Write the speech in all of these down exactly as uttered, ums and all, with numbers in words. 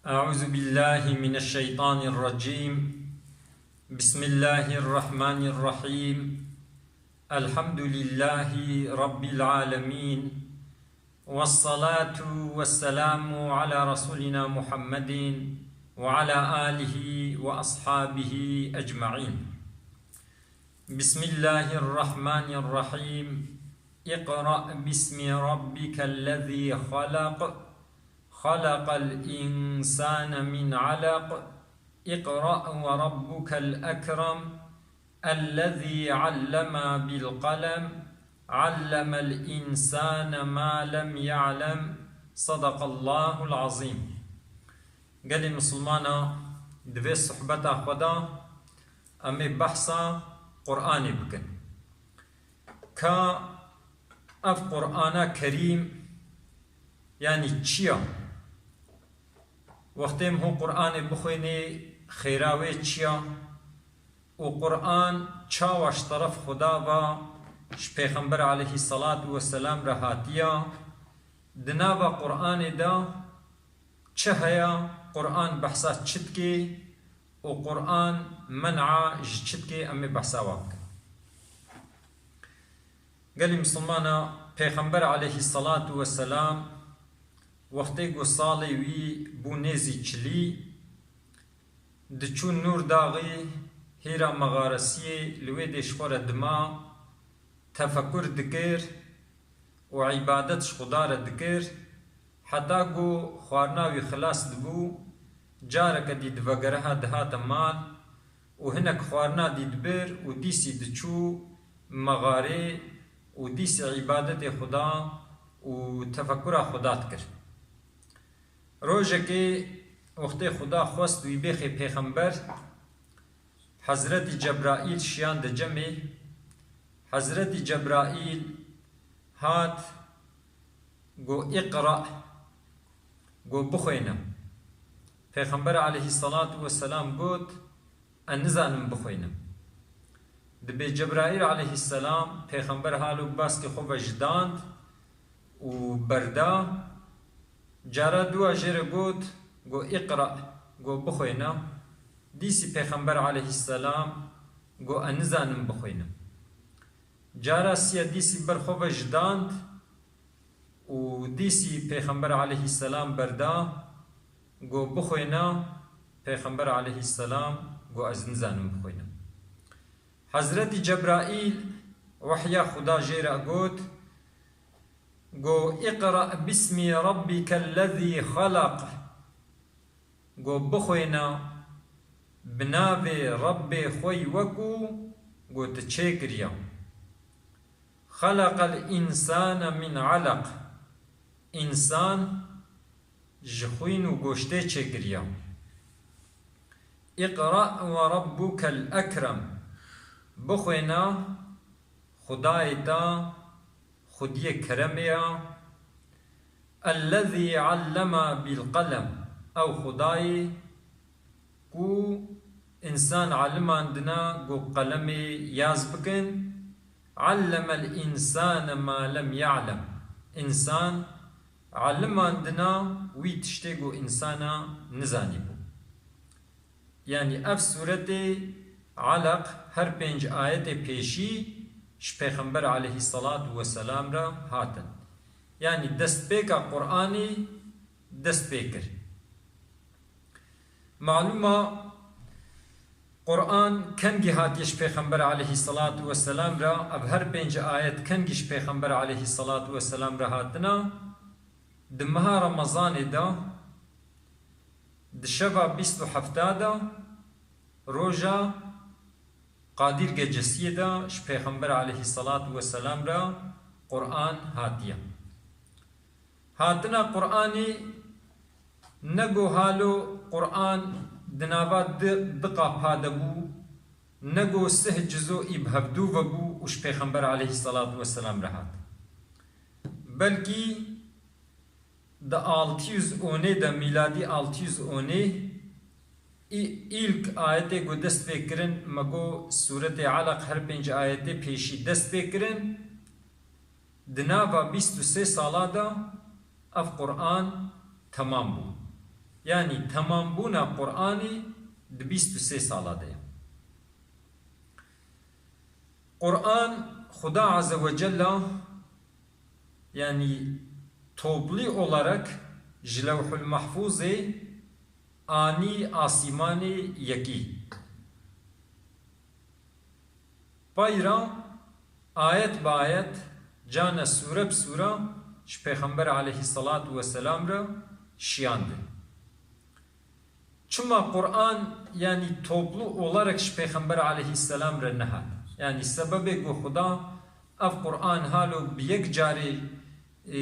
أعوذ بالله من الشيطان الرجيم. بسم الله الرحمن الرحيم. الحمد لله رب العالمين. والصلاة والسلام على رسولنا محمد وعلى آله وأصحابه أجمعين. بسم الله الرحمن الرحيم. اقرأ باسم ربك الذي خلق. خلق الإنسان من علق. اقرأ وربك الأكرم. الذي علم بالقلم. علم الإنسان ما لم يعلم. صدق الله العظيم. Gelê misilmana, di vê sohbeta xwe de em ê behsa Qur'anê bikin. Ka ev Qur'ana Kerîm, yanî çi ya? Wextê em hû Qur'anê bixwînê, xêra wê çi ya? Û Qur'an çawa ji teref Xuda ve ji Pêxember aleyhisselatu vesselam re hatiya? Di nava Qur'anê de çi heye? Qur'an behsa çi dike? Û Qur'an men'a ji çi dike? Em ê behsa wan bikin. Gelî misilmana, Pêxember aleyhisselatu vesselam wextê ku salê wî bû nêzî çilî, diçû Nûr Daxî, Hîra Mexaresiyê, li wê dê ji xwe re dima, tefekur dikir û îbadet ji Xuda re dikir, heta ku xwarina wî xilas dibû, careke dî divegeriha dihate mal û hinek xwarina dî dibir û dîsî diçû mexarê û dîsî îbadetê Xuda û tefekura Xuda dikir. Rojekê wextê Xuda xwest wî bêxê pêxember, Hezretî Cebraîl şiyande cemê. Hezretî Cebraîl hat, got, "Îqra", got, "Bixwêne." Pêxember aleyhisselatu vesselam got, "Ez nizanim bixwînim." Dibê Cebraîl aleyhisselam Pêxember halo baskê xwe vejidand û berda. Cara dûa jê re got, got, "Îqra", got, "Bixwêne." Dîsî Pêxember aleyhisselam got, "Ez nizanim bixwînim." Cara siya dîsî ber xwe vejidand û dîsî Pêxember aleyhisselam berda, got, "Bixwêne." Pêxember aleyhisselam got, "Ez nizanim bixwînim." Hezretî Cebraîl wehya Xuda jê re got, got, "Îqra bismî rabbîkellezî xelaq." Got, "Bixwêne bi navê Rebbê xwe yî we ku, got, tu çêkiriya. Xelaqel însane min eleq." Însan ji xwîn û goştê çêkiriya. "Îqra we rabbukel ekrem." Bixwêne, Xudayê te, Xwediyê keremê ya. "Ellezî alleme bil qelem." Ew Xudayê ku însan elimandina ku qelemê yaz bikin. "Allemel însane ma lem ya'lem." Însan elimandina wî tiştê ku însana nizanîbû. Yanî ev sûretê Eleq her pênc ayetê pêşî ji Pêxember aleyhisselatu vesselam re hatin. Yanî destpêka Qur'anê dest pê kir. Malûm e, Qur'an kengî hatiye ji Pêxember aleyhisselatu vesselam re, ev her pênc ayet kengî ji Pêxember aleyhisselatu vesselam re hatina, di meha Remezanê de, di şeva bîst û hefta de, roja Qadir Gecesiyê de ji Pêxember aleyhisselatu vesselam re Qur'an hatiye. Hatina Qur'anê ne ku halo Qur'an di nava di, di qapa de bû, ne ku sih cizo î bi hevdû ve bû û ji Pêxember aleyhisselatu vesselam re hat. Belkî di altı yüz onê de, mîladî altı yüz onê, î-, îlk ayetê ku dest pê kirin, me got Sûretê Eleq her pênc ayetê pêşî dest pê kirin, di nava bîst û sê sala de ev Qur'an temam bû. Yanî temambûna Qur'anê di bîst û sê sala de ye. Qur'an, Xuda Azze ve Cella, yanî toplî olarak ji Lewhul Mahfuzê anî asîmanê yekî. Payra ayet bi ayet, cane sûre bi sûre ji Pêxember aleyhisselatu vesselam re şiyandin. Çima Qur'an, yanî toplu olarak ji Pêxember aleyhisselam re nehat? Yanî sebebê ku Xuda ev Qur'an halo bi yek carê, e,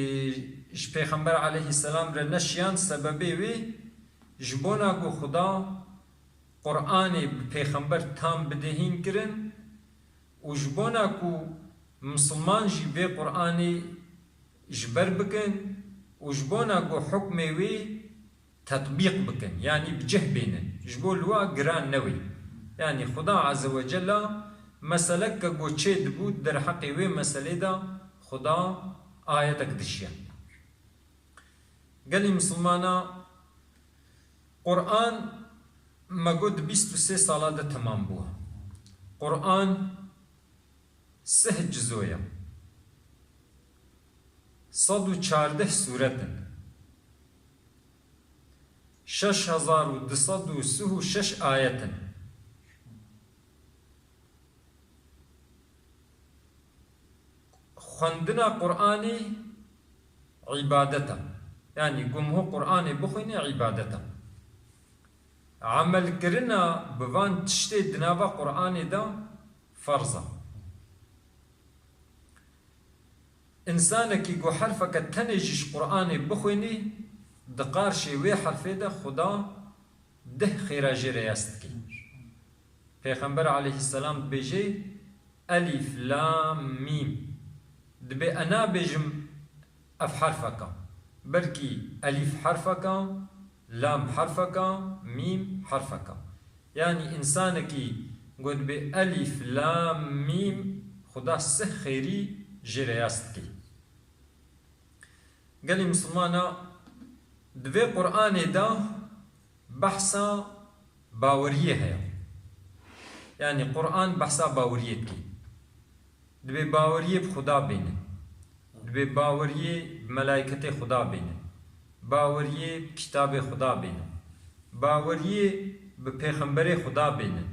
ji Pêxember aleyhisselam re neşiyand, sebebê wê ji bona ku Xuda Qur'anê bi Pêxember tam bide hîn kirin û ji bona ku misilman jî vê Qur'anê ji ber bikin û ji bona ku hukmê wê tetbîq bikin, yanî bi cih bênin. Ji bo li wa giran newê. Yanî Xuda Azze ve Cella meselek ke ku çê dibû, derheqê wê meselê de Xuda ayetek dişiya. Gelî misilmana, Qur'an me got di bîst û sê sala de temam bû. Qur'an sih cizo ye. Sed û çardeh sûret in. Şeş hezar û du sed û sih û şeş ayet in. Xwendina Qur'anê îbadet e. Yanî ku miho Qur'anê bixwîne îbadet e. Emelkirina bi van tiştê di nava Qur'anê de ferz e. Însanekî ku herfeke tenê jî ji Qur'anê bixwînî, di qarşê wê herfê de Xuda deh xêra jê re yas dike. Pêxember aleyhisselam dibêje, Elîf, Lam, Mîm. Dibê ez nabêjim ev herfeka. Belkî elîf herfeka, lam herfeka, mîm herfeka. Yanî însanekî got bê elîf, lam, mîm, Xuda sih xêrî jê re yas dike. Gelî misilmana, di vê Qur'anê de behsa baweriyê heye. Yanî Qur'an behsa baweriyê dike. Dibê baweriyê bi Xuda bêne. Dibê baweriyê bi melayketê Xuda bêne. Baweriyê bi kitabê Xuda bêne. Baweriyê bi pêxemberê Xuda bêne.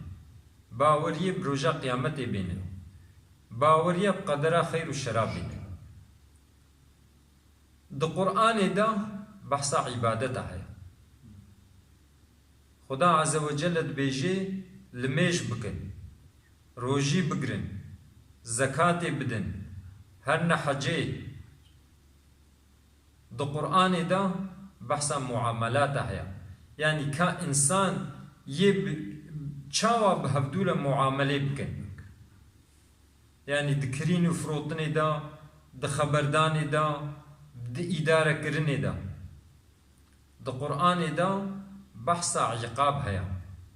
Baweriyê bi roja qiyametê bêne. Baweriya bi qedera xeyr û şera bêne. Di Qur'anê de behsa îbadeta heye. Xuda Azze ve Celle dibêje, limêj bikin, rojî bigirin, zekatê bidin, herine hecê. Di Qur'anê de behsa muamelata heye. Yanî ka însan yê bi, çawa bi hevdû re muamelê bikin. Yanî di kirîn û firotinê de, di xeberdanê de, di îdarekirinê de. Di Qur'anê de behsa îqab heye,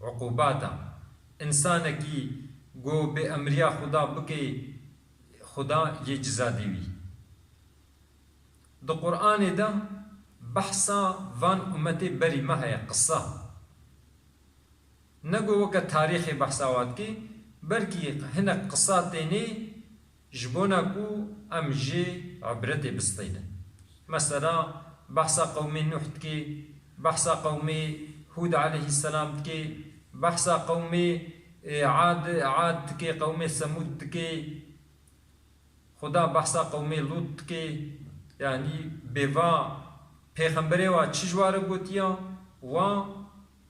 uqûbata. Însanekî go bê emriya Xuda bike, Xuda yê ciza dê wî. Di Qur'anê de behsa van umetê berî me heye, qisa. Ne ku weke tarîxê behsa wa dikê, belkî hinek qisa tênê ji bona ku em jê îbretê bistînin. Mesela, behsa qewmê Nuh dikê, behsa qewmê Hûd aleyhisselam dikê, behsa qewmê, e, Ad, Ad dikê, qewmê Semûd dikê. Xuda behsa qewmê Lût dike, yanî bê va pêxemberê wa çi ji wa re gotiya, wa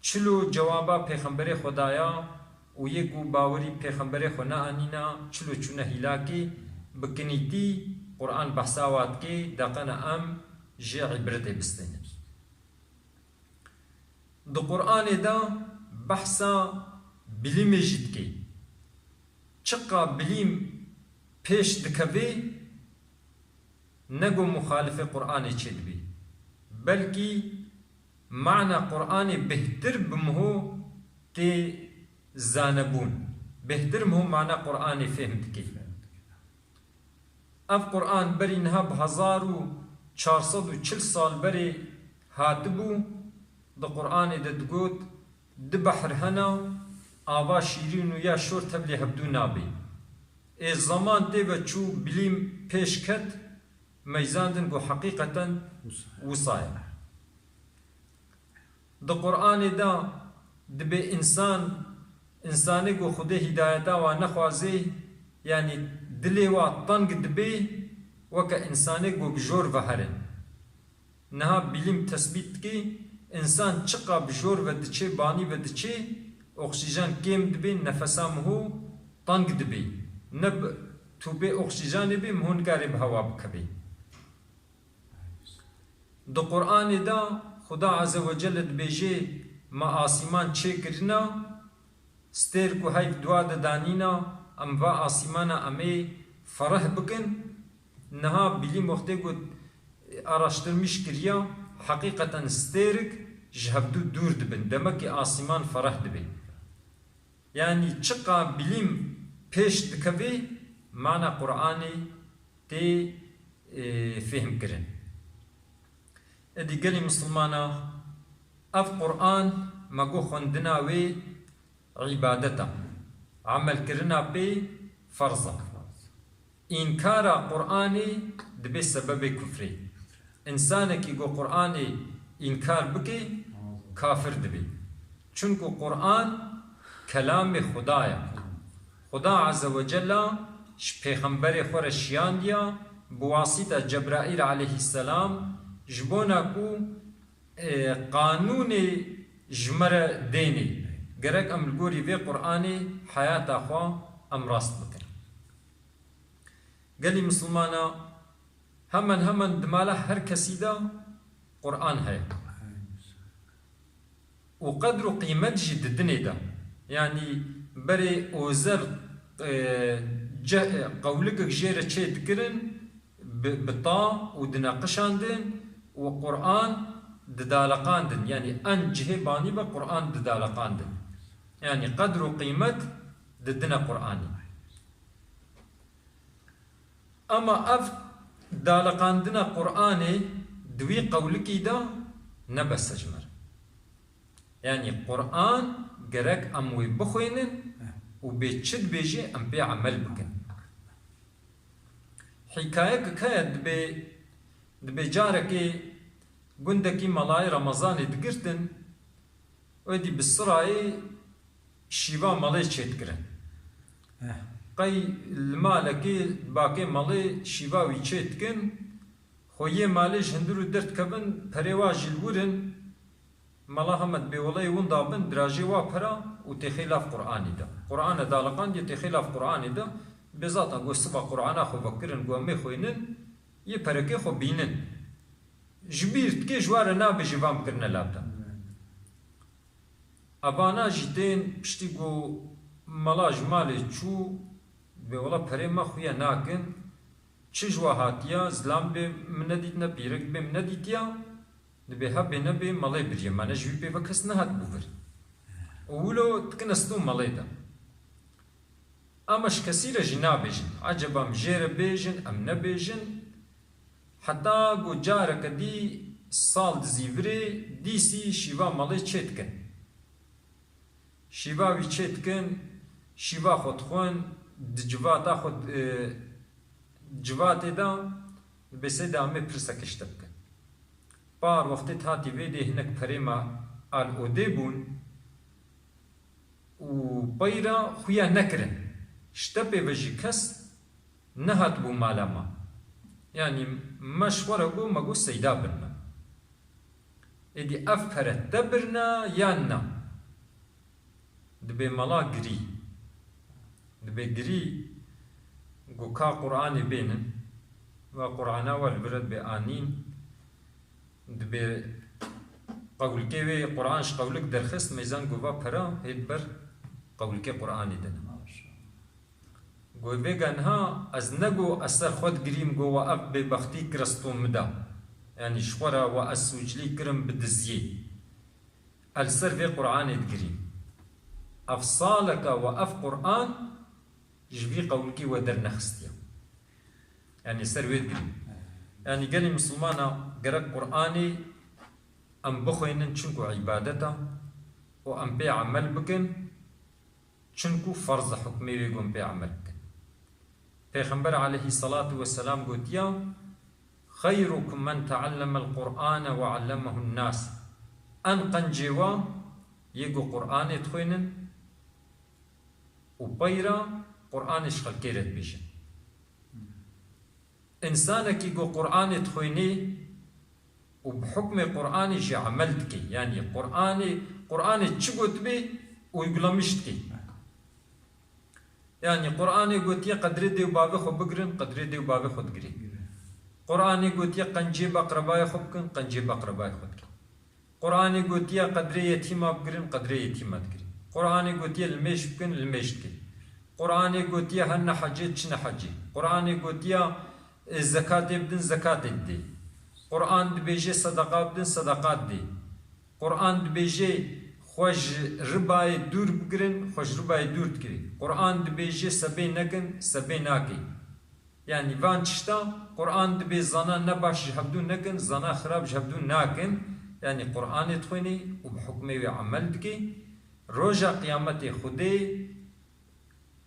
çilo cewaba pêxemberê xwe daya û yê ku bawerî pêxemberê xwe neanîna, çilo çûne hîlakê, bi kinîtî Qur'an behsa wa dike, deqene em jê îbretê bistênin. Di Qur'anê de behsa bilîmê jî dike. Çiqa bilîm pêş dikeve, ne ku muxalifê Qur'anê çêdibe, belkî mana Qur'anê bêhtir bi miho tê zanebûn, bêhtir miho mana Qur'anê fêhm dike. Ev Qur'an berî niha bi hezar û çar sed û çil sal berê hatibû, Di Qur'anê de digot, du behr hene, ava şîrîn û ya şor tevlê hevdû nabê. Ê zeman tê ve çû, bilîm pêş ket, meyzandin ku heqîqeten wisa ye. Di Qur'anê de dibê însan, însanê ku Xwedê hîdayeta wa nexwazê, yanî dilê wa teng dibê, weke însanê ku bi jor ve here. Niha bilîm tesbît dikê, însan çiqa bi jor ve diçê, banî ve diçê, oksîjen kêm dibê, nefesa miho teng dibê. Ne bi tûbê oksîjenê bê, miho nikarê bi hewa bikevê. Di Qur'anê de Xuda Azze ve Celle dibêje, me asîman çêkirina, stêr ku heyv dua de danîna, em va asîmana em ê fereh bikin. Niha bilîm wextê ku araştirmîş kiriya, heqîqeten stêrik ji hevdû dûr dibin. Demekî asîman fereh dibe. Yanî çiqa bilîm pêş dikevê, mana Qur'anê tê, e, fêhm kirin. Êdî gelî misilmana, ev Qur'an me got xwendina wê îbadet e. Emelkirina pê ferz e. Înkara Qur'anê dibe sebebê kufrê. Însanekî ku Qur'anê înkar bike, kafir dibe. Çunku Qur'an kelamê Xuda ye. Xuda Azze ve Cella ji pêxemberê xwe re şiyandiya, bi wasîta Cebraîl aleyhisselam, ji bona ku, e, qanûnê ji me re dênê. Gerek em li gorî vê Qur'anê heyata xwe em rast bikin. Gelî misilmana, hemen hemen di mala her kesî de Qur'an heye. Û qedr û qîmet jî di dinê de. Yanî berê ozer, e, ce-, e, qewlikek jê re çê dikirin, bi, bi ta û dineqişandin û Qur'an didaleqandin. Yanî en cihê banî be Qur'an didaleqandin. Yanî qedr û qîmet di dine Qur'anî. Ama ev daleqandina Qur'anê di wî qewlikî de ne bes e ji me re. Yanî Qur'an gerek em wê bixwînin û bê çi dibêje em pê emel bikin. Hîkayekek heye, dibê, dibê carekê gundekî melayê Remezanê digirtin, êdî bi sirayê şîva melê çêdikirin. Eh. Qey li malekê bakê melê şîva wî çêdikin, xweyê malê ji hundir û derdikevin, perê wa jî li wir in. Mela Hemed bê weleyê winda bin, dirajê wa pera û têxê lav Qur'anê de. Qur'ane daliqandiye, têxê lav Qur'anê de. Bê zaten got siba Qur'ana xwe vekirin, got em ê xwînin, yê perekê xwe bînin. Ji bîr dikê ji wa re nabêje van bikirine lav de. Evana jî tên piştî ku mela ji malê çû, bê wela perê me xuya nakin, çi ji we hatiya, zilam bê min nedîtine, pîrek bê min nedîtiya, dibê hebê nebê melê biriye, me ne ji wî pê ve kes nehat bû vir. Û wilo dikine stû melê de. Ama ji kesî re jî nabêjin. Eceba em jê re bêjin, em nebêjin. Heta ku careke dî sal dizîvirê, dîsî şîva malê çê dikin. Şîva wî çê dikin, şîva xwe dixwin, di civata xwe, e, civatê de, dibê sê de em ê pirsekê ji te bikin. Par wextê dihatî vê dê hinek perê me al odê bûn, û peyra xuya nekirin. Ji te pê ve jî kes nehatibû mala me. Yanî me ji xwe re got, me got seyda birine. Êdî ev pere te birine yan na? Dibê mela girî. Dibê girî, got ka Qur'anê bênin. Ve Qur'ana we li vir e, dibê anîn. Dibê qewlikê wê, Qur'an ji qewlik derxist, meyzan got va pera hêt ber qewlikê Qur'anê de. Got vêga niha ez nego ez ser xwe digirîm, got wa ev bêbextî kir stû min da. Yanî ji xwe re wa ez sûclî kirim bi diziyê. Ez li ser vê Qur'anê digirîm. Ev saleka wa ev Qur'an ji vî qewlikî we dernexistiye. Yanî ser wê digirî. Yanî gelî misilmana gerek Qur'anê Em bixwînin çinku îbadet e û em pê emel bikin, çinku ferz e hukmê wê ku em pê emel bikin. Pêxember aleyhî selatu weselam gotiya, "Xeyrukum men teallemel Qur'ane ve allemehun nas." En qencê we yê ku Qur'anê dixwînin û peyra Qur'anê ji xelkê re dibêjin. Însanekî ku Qur'anê dixwînê û bi hukmê Qur'anê jî emel dike, yanî Qur'anê, Qur'anê çi gotibê, uygulamîş dike. Yanî Qur'anê gotiye qedrê dê û bavê xwe bigirin, qedrê dê û bavê xwe digirê. Qur'anê gotiye qencê beqrebayê xwe bikin, qencê beqrebayê xwe dikin. Qur'anê gotiye qedrê yetîma bigirin, qedrê yetîma digirin. Qur'anê gotiye limêj bikin, limêj dikin. Qur'anê gotiye hene hecê, çine hecê. Qur'anê gotiye, e, zekatê bidin, zekatê didê. Qur'an dibêje sedeqa bidin, sedeqa didê. Qur'an dibêje xwe ji ribayê dûr bigirin, xwe ji ribayê dûr dikirê. Qur'an dibêje sebê nekin, sebê nakê. Yanî van tişta Qur'an dibê zana nebaş ji hevdû nekin, zana xirab ji hevdû nakin. Yanî Qur'anê dixwînî û bi hukmê wê emel dikî. Roja qiyametê Xwedê,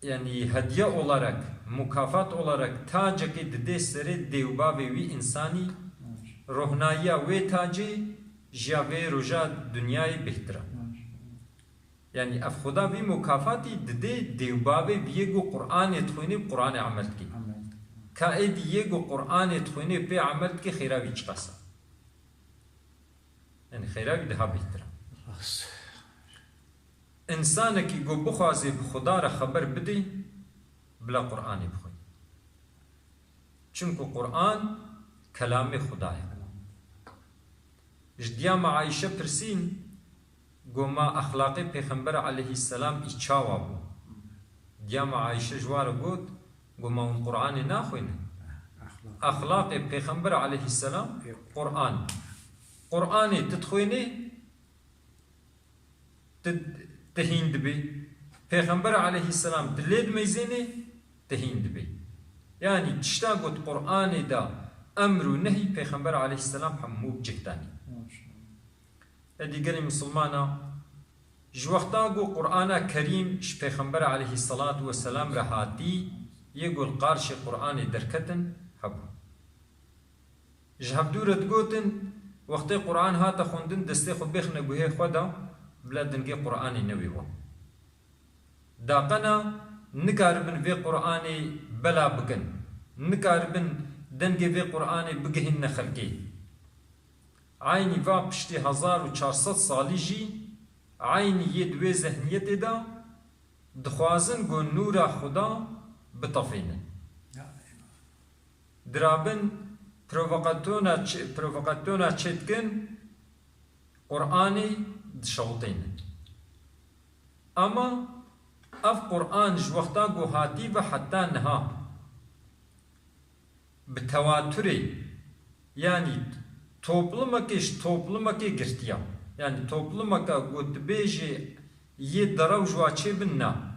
yanî hediye olarak, mukafat olarak tacekê didê serê dê û bavê wî însanî, rohnayiya wê tacê ji ya vê roja dinyayê bêhtir e. Yanî ev Xuda vî mukafatî didê dê û bavê bi yê ku Qur'anê dixwînî, bi Qur'anê emel dikî. Emel dikî. Ka êdî yê ku Qur'anê dixwînî pê emel dikî, xêra wî çiqas e? Yanî xêra wî daha bêhtir e. Rast. Însanekî ku bixwaze bi Xuda re xeber bidê, bila Qur'anê bixwînî. Çimku Qur'an kelamê Xuda ye. Ji diyama Ayşe pirsîn, go ma exlaqê Pêxember aleyhisselam î çawa bû? Diyama Ayşe ji wa re got, go ma hûn Qur'anê naxwînin? Exlaqê Pêxember aleyhisselam Qur'an. Qur'anê tu dixwînî, tu, tu hîn dibî. Pêxember aleyhisselam tu lê dimeyzênê, tu hîn dibî. Yanî tişta got Qur'anê de emr û nehî, Pêxember aleyhisselam hemû bi cih danî. Êdî gelê misilmana, ji wexta ku Qur'ana Kerîm ji Pêxember aleyhisselatu vesselam re hatî, yê ku li qarşê Qur'anê derketin, hebû. Ji hevdû re digotin, wextê Qur'an hate xwendin, destê xwe bêxine guhê xwe de, bila dengê Qur'anê newê wan. Daqena nikaribin vê Qur'anê bela bikin, nikaribin dengê vê Qur'anê bigihînine xelkê. Eynî va piştî hezar û çar sed salî jî eynî yê di wê zehniyetê de dixwazin ku nûra Xuda bitefênin. Dirabin provokatona çê-, provokatona çêdikin, Qur'anê dişewitênin. Ama ev Qur'an ji wexta ku hatî ve heta niha bi tewaturê, yanî toplumekê ji toplumekê girtiya. Yanî toplumeke ku dibêjê yê derew ji wa çêbin, na.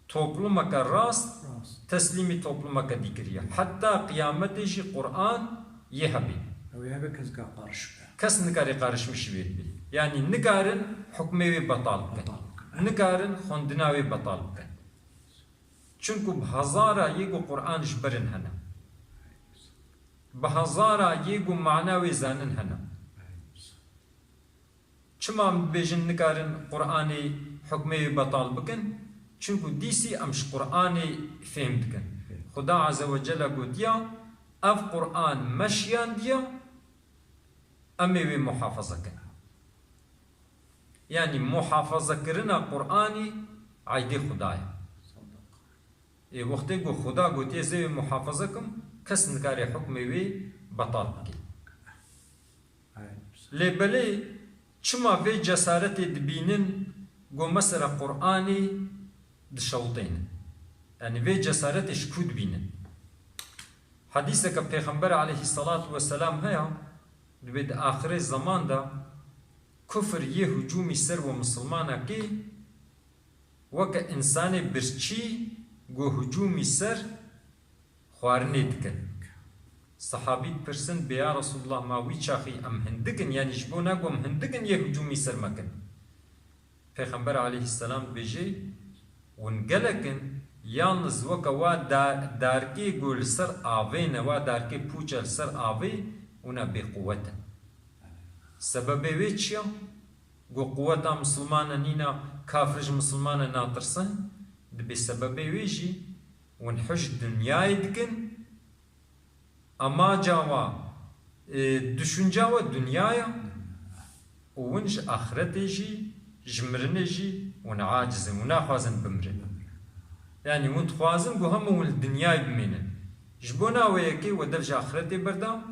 Toplumeke rast Rast. teslîmî toplumeke dî kiriye. Heta qiyametê jî Qur'an yê hebê. Ew ê hebe kes ka qarş be. Kes nikare qarişmişî wê bibe. Yanî nikarin hukmê wê betal bikin. Betal bikin. Nikarin xwendina wê betal bikin. Çimku bi hezara yê ku Qur'an ji birin hene. Bi hezara yê ku mana wê zanin hene. Çima em dibêjin nikarin Qur'anê hukmê wê betal bikin? Çimku dîsî em ji Qur'anê fêm dikin. Xuda Azze ve Celle gotiya, ev Qur'an me şiyandiye, em ê wê muhafaza kin. Yanî muhafazekirina Qur'anî eydê Xuda ye. Ê wextê ku Xuda gotiye, "Ez ê wê muhafaza kim", kes nikare hukmê wê betal bike. Lê belê çima vê cesaretê dibînin ku mesela Qur'anê dişewitênin? Yanî vê cesaretê ji ku dibînin? Hedîseke Pêxember aleyhisselatu vesselam heye, dibê di axirê zeman de kufr yê hicûmî ser we misilmanekê weke însanê birçî ku hicûmî ser xwarinê dikin. Sahabî dipirsin, bê ya Resulullah, ma wî çaxî em hindik in, yanî ji bo na ku em hindik in yê hicûmî ser me kin? Pêxember aleyhisselam dibêje, hûn gelek in, yalniz weke wa da-, darkê ku li ser avê ne, wa darkê pûç e li ser avê, hûn a bêquwet in. Sebebê wê çi ya? Ku quweta misilmane nîna, kafir ji misilmane natirsin, dibê sebebê wê jî hûn hej dinyayê dikin, Amaca wa, e, düşünca wa dinya ya û hûn ji axretê jî, ji mirinê jî hûn aciz in, hûn naxwazin bimirin. Yanî hûn dixwazin ku hemû hûn li dinyayê bimînin. Ji bo na wê yekê we dev ji axretê berda,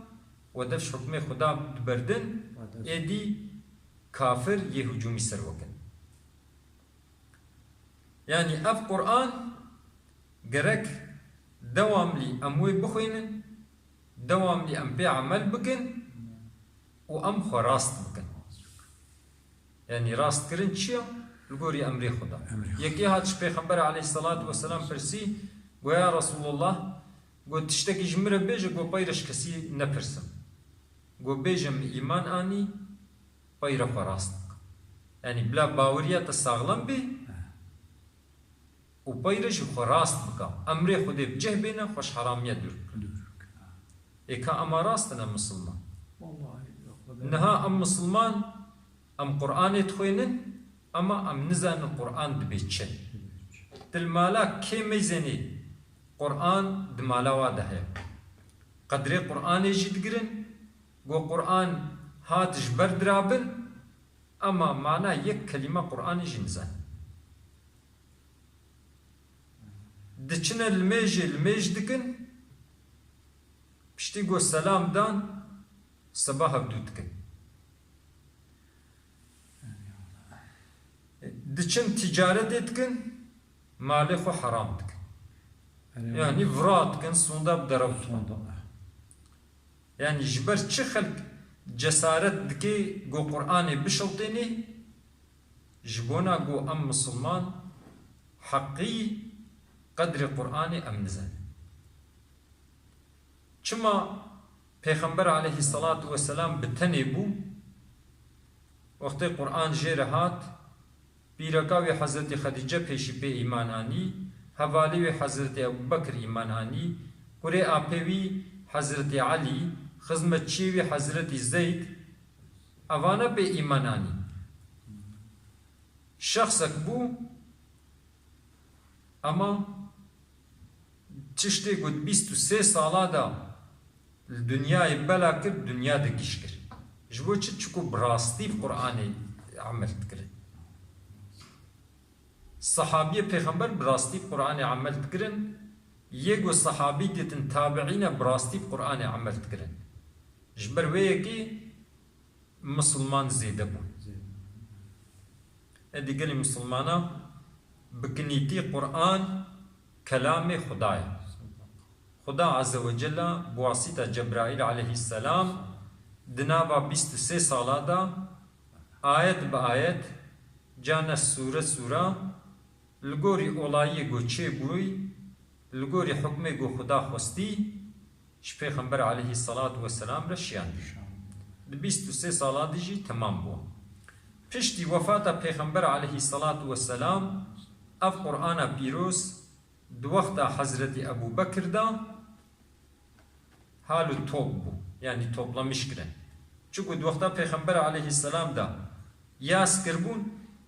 we dev ji hukmê Xuda diberdin, êdî kafir yê hicûmî ser we kin. Yanî ev Quran gerek dewamlî em wê bixwînin, dewamlî em pê emel bikin û em xwe rast bikin. Yanî rastkirin çi ya? Li gorî emrê Xuda. Emrê Xuda. Yekê hat ji Pêxember aleyhisselatu vesselam pirsî, got, ya Resulullah, got, tiştekî ji min re bêje, got, peyre ji kesî nepirsim. Got, bêje min îman anî, peyre xwe rast bike. Yanî bila baweriya te saxlem bê û peyre jî xwe rast bike. Emrê Xwedê bi cih bêne, xwe ji heramiya dûr bike. Dûr bike. Ê ka ema rast in em misilman? Wallahî, Xwedê. Niha em misilman, em Qur'anê dixwênin, ema em nizanin Qur'an dibê çi. Til mala kê meyzênê Qur'an di mala wa de heye. Qedrê Qur'anê jî digirin, Go Qur'an hat ji ber dirabin, ema mana yek kelîme Qur'anê jî nizanin. Diçine limêjê limêj dikin, piştî go selam dan, seba hevdû dikin. Diçin tîcaretê dikin, malê xwe heram dikin. Erê, yanî vira dikin, sonda bi derew dikin. Sonda. Yanî ji ber çi xelk cesaret dike go Qur'anê bişiltênê? Ji bona go em misilman heqî qedrê Qur'anê em nizanin. Çima Pêxember aleyhisselatu vesselam bi tenê bû? Wextê Qur'an jê re hat, pîreka wî Hezretî Xedîce pêşî pê îman anî, hevalê wî Hezretî Ebû Bekir îman anî, kurê apê wî Hezretî Elî, xizmetçiyê wî Hezretî Zeyd, evana pê îman anî. Şexsek bû, ema tiştê ku di bîst û sê sala de li dinyayê bela kir, dinya de gîş kir. Ji bo çi? Çiku bi rastî bi Qur'anê emel dikirin. Sahabiyê Pêxember bi rastî bi Qur'anê emel dikirin, yê ku sahabî dîtin tabiîne bi rastî bi Qur'anê emel dikirin. Ji ber wê yekê misilman zêde bûn. Êdî gelî misilmana bi kinîtî Qur'an kelamê Xuda ye. Xuda Azze ve Celle bi wasîta Cebraîl aleyhisselam di nava bîst û sê sala de ayet bi ayet, cane sûre sûre, li gorî olayê ku çêbûyî, li gorî hukmê ku Xuda xwestî, ji Pêxember aleyhisselatu vesselam re şiyandî. Di bîst û sê sala de jî temam bû. Piştî wefata Pêxember aleyhisselatu vesselam ev Qur'ana pîroz di wexta Hezretî Ebû Bekir de hal û top bû, yanî toplamiş kirin. Çiku di wexta Pêxember aleyhisselam de yas kirbûn,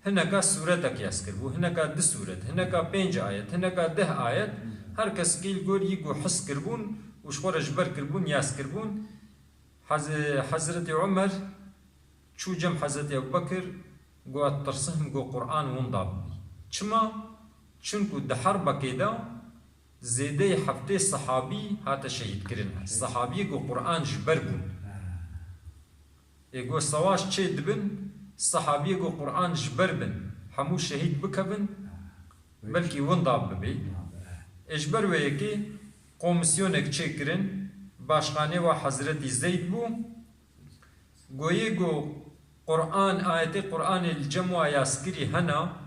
hineka sûretek yas kirbû, hineka du sûret, hineka pênc ayet, hineka deh ayet, her kes kî li gor yî ku his kirbûn û ji xwe re ji ber kirbûn, yas kirbûn. Hez-, Hezretî Umer çû cem Hezretî Ebû Bekir, got, tirsim ku Qur'an winda bibî. Çima? Çinku di herbekê de zêdeyê heftê sehabî hate şehîdkirin. Sehabiyê ku Qur'an ji ber bûn. Ê ku sewaş çê dibin, sehabiyê ku Qur'an ji ber bin, hemû şehîd bikevin, belkî winda bibê. Ê ji ber wê yekê komisyonek çêkirin, başkanê wa Hezretî Zeyd bû, goyê ku Qur'an, ayetê Qur'anê li cem wa yaskirî hena,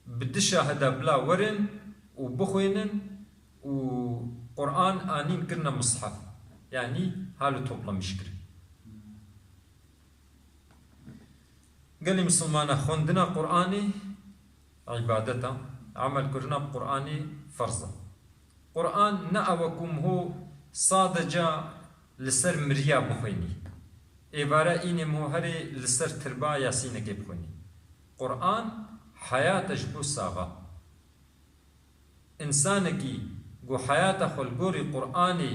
bi du şahida bila werin û bixwînin û Qur'an anîn kirine mishef. Yanî hal û toplamış kirin. Gelî misilmana xwendina Qur'anê îbadet e, emel kirina bi Qur'anê ferz e. Qur'an ne ew e ku miho sadece li ser miriya bixwînî. Êvara înê miho herê li ser tirba Yasînekê bixwînî. Qur'an heyat e ji bo saxa. Însanekî ku heyata xwe li gorî Qur'anê,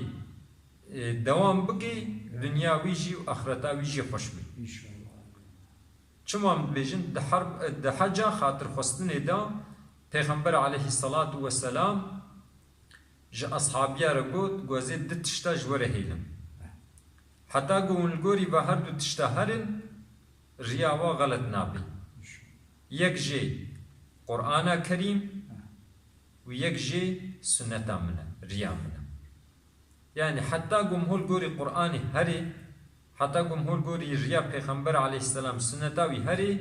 e, dewam bike, dinya wî jî û axireta wî jî xweş be. Çima em dibêjin, di herb-, di heca xatirxwestinê de Pêxember aleyhisselatu vesselam ji ashabiya re got, ku ez ê du tişta ji we re hêlim. Heta ku hûn li gorî ve her du tişta herin, riya we xelet nabe. Yek jê Qur'ana Kerîm û yek jê sunneta min e, riya min e. Yanî heta ku miho li gorî Qur'anê herê, heta ku miho li gorî riya Pêxember aleyhisselam, sunneta wî herê,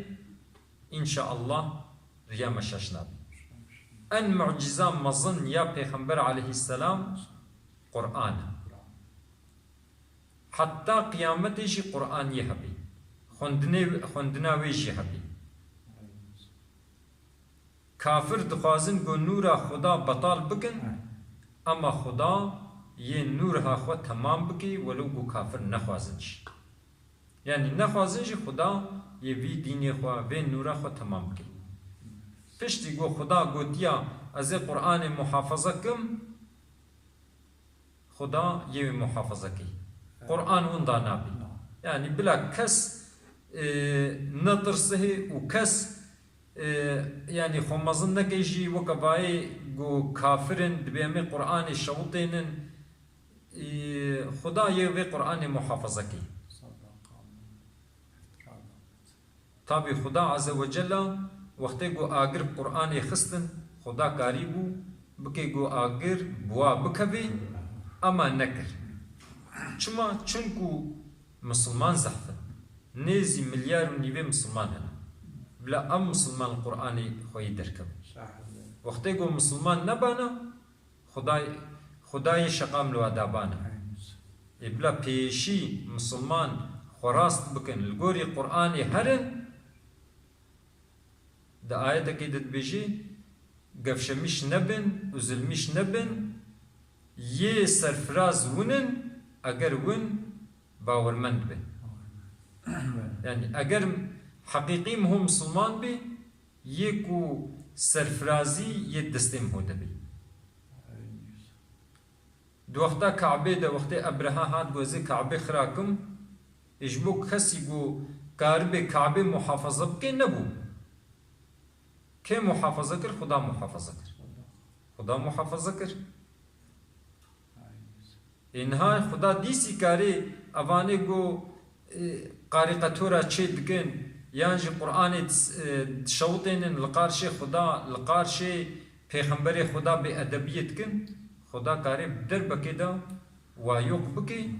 înşaallah riya me şaş nabe. En mucîza mezin ya Pêxember aleyhisselam Qur'an e. Heta qiyametê jî Qur'an yê hebê. Xwendinê, xwendina wê jî hebê. Kafir dixwazin ku nûra Xuda betal bikin, ema Xuda yê nûrha xwe temam bike, welo ku kafir nexwazin jî. Yanî nexwazin jî Xuda yê vî dînê xwe, vê nûra xwe temam bike. Piştî ku Xuda gotiya, ez ê Qur'anê muhafaza kim, Xuda yê wê muhafaza key. Qur'an winda nabî. Yanî bila kes, e, netirsihê û kes, e, yanî xwe mezin nekey jî weke vayê ku kafir in, dibê em ê Qur'anê şewitênin, e, Xuda yê wê Qur'anê muhafaza key. Tabî Xuda Azze ve Cella wextê ku agir bi Qur'anê xistin, Xuda karîbû bike ku agir bi wa bikevê, ema nekir. Çima? Çunku misilman zehf in. Nêzî milyar û nîvê misilman hene. Bila ev misilman li Qur'anê xweyî derkevin. Wextê ku misilman nebana, Xuday-, Xudayê şeqam li we dabana. Ê bila pêşî misilman xwe rast bikin, li gorî Qur'anê herin, di ayetekê de dibêjî, gevşemîş nebin, üzülmîş nebin, yê serfiraz win in, eger win bawermend bin. Yanî eger heqîqî miho misilman bî, yê ku serfirazî yê destê miho de bî. Di wexta Kabê de, wextê Ebreha hat, got, "Ez ê Kabê xira kim", ê ji bo kesî ku karibê Kabê muhafaza bike, nebû. Kê muhafaza kir? Xuda muhafaza kir. Xuda muhafaza kir. Ê niha Xuda dîsî karê evanê ku, e, qarîqetora çê dikin, yan jî Qur'anê dis-, e, dişewitênin li qarşê Xuda, li qarşê Pêxemberê Xuda bêedebiyê dikin, Xuda karê bi derbekê de wa yoq bike,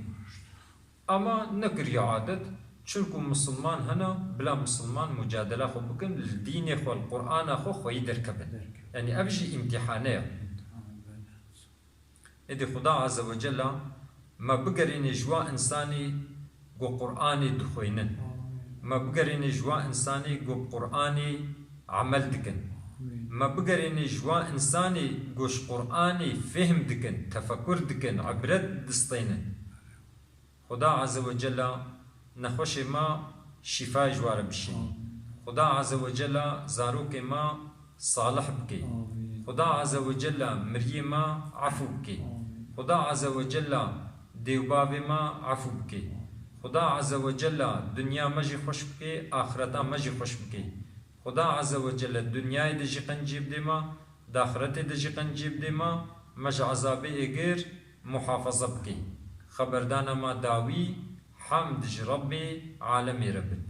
ama nekiriye adet, çunku misilman hene, bila misilman mucadela xwe bikin, li dînê xwe, li Qur'ana xwe xweyî derkevin. Derkevin. Yanî ev jî îmtîhane ye. Êdî Xuda Azze ve Cella me bigerîne ji wa însanî ku Qur'anê dixwînin. Amîn. Me bigerîne ji wa însanî ku bi Qur'anê emel dikin. Amîn. Me bigerîne ji wa însanî ku ji Qur'anê fêhm dikin, tefekur dikin, ibret distênin. Xuda Azze ve Cella nexweşê me şîfa ji wa re bişînî. Amîn. Xuda Azze ve Cella zarokê me salih bike. Amîn. Xuda Azze ve Cella miriyê me efû bike. Amîn. Xuda Azze ve Cella dêwbavê me efû bike. Xuda Azze ve Cella dinya me jî xweş bike, axireta me jî xweş bike. Xuda Azze ve Celle dinyayê de jî qencî bidê me, di axiretê de jî qencî bidê me, me ji ezabê êgir muhafaza bike. Xeberdana me dawî, hemd ji Rebbê alemê re bin.